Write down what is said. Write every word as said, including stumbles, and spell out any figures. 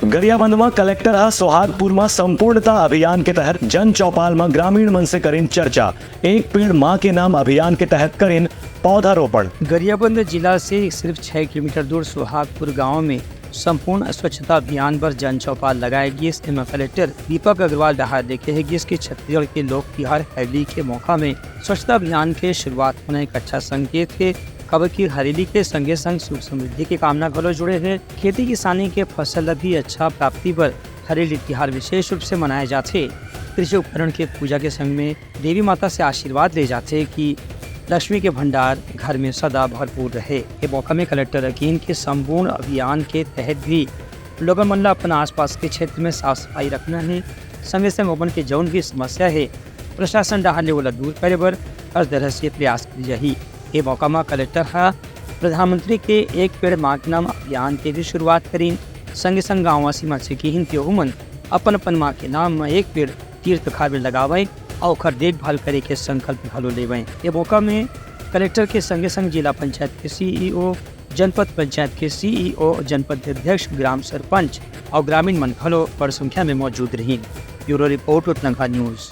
गरियाबंद म कलेक्टर ह सोहागपुर म संपूर्णता अभियान के तहत जन चौपाल म ग्रामीण मन से करिन चर्चा। एक पेड़ मां के नाम अभियान के तहत करिन पौधारोपण। गरियाबंद जिला से सिर्फ छह किलोमीटर दूर सोहागपुर गांव में संपूर्ण स्वच्छता अभियान बर जन चौपाल लगाए गिस। एमा कलेक्टर दीपक अग्रवाल डहार ले कहे गिस कि छत्तीसगढ़ के लोक तिहार हरेली के मौका में स्वच्छता अभियान के शुरुआत होना एक अच्छा संकेत हे, काबर कि हरेली के संगे संग सुख समृद्धि के कामना घलो जुड़े हे। खेती किसानी के फसल ला भी अच्छा प्राप्ति बर हरेली तिहार विशेष रूप से मनाए जाथे। कृषि उपकरण के पूजा के संग में देवी माता से आशीर्वाद ले जाथे कि लक्ष्मी के भंडार घर में सदा भरपूर रहे। ये मौका में कलेक्टर ह किहिन कि संपूर्ण अभियान के तहत भी लोगन मन ला अपन आसपास के क्षेत्र में साफ सफाई रखना हे, संगे संग ओमन के जौन भी समस्या हे, प्रशासन डहार ले ओला दूर करे बर हर तरह से प्रयास करे जाही। ये मौका म कलेक्टर ह प्रधानमंत्री के एक पेड़ मां के नाम अभियान के भी शुरुआत करिन। संगे संग गांववासी मन से किहिन कि ओहू मन अपन अपन मां के नाम म एक पेड़ तीर्थ खार में लगावय अउ ओखर देखभाल करे के संकल्प घलो लेवय। ये मौका में कलेक्टर के संगे संग जिला पंचायत के सीईओ, जनपद पंचायत के सीईओ, जनपद अध्यक्ष, ग्राम सरपंच अउ ग्रामीण मन घलो बड़ संख्या में मौजूद रहिन। Bureau report, Uttarlanka news.